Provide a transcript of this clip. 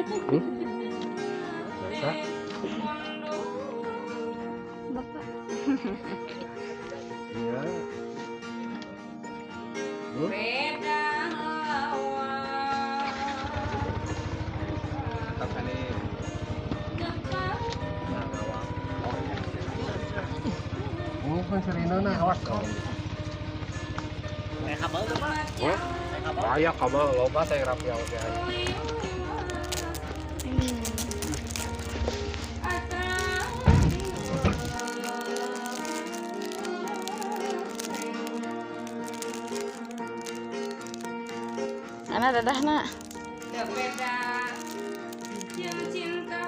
Biasa. Bapak. Iya. Oh, kan serina nah, awas kau. Kayak kabel tuh, Pak. Kayak kabel loba teh rapi oge. Ana dadahna. Cinta.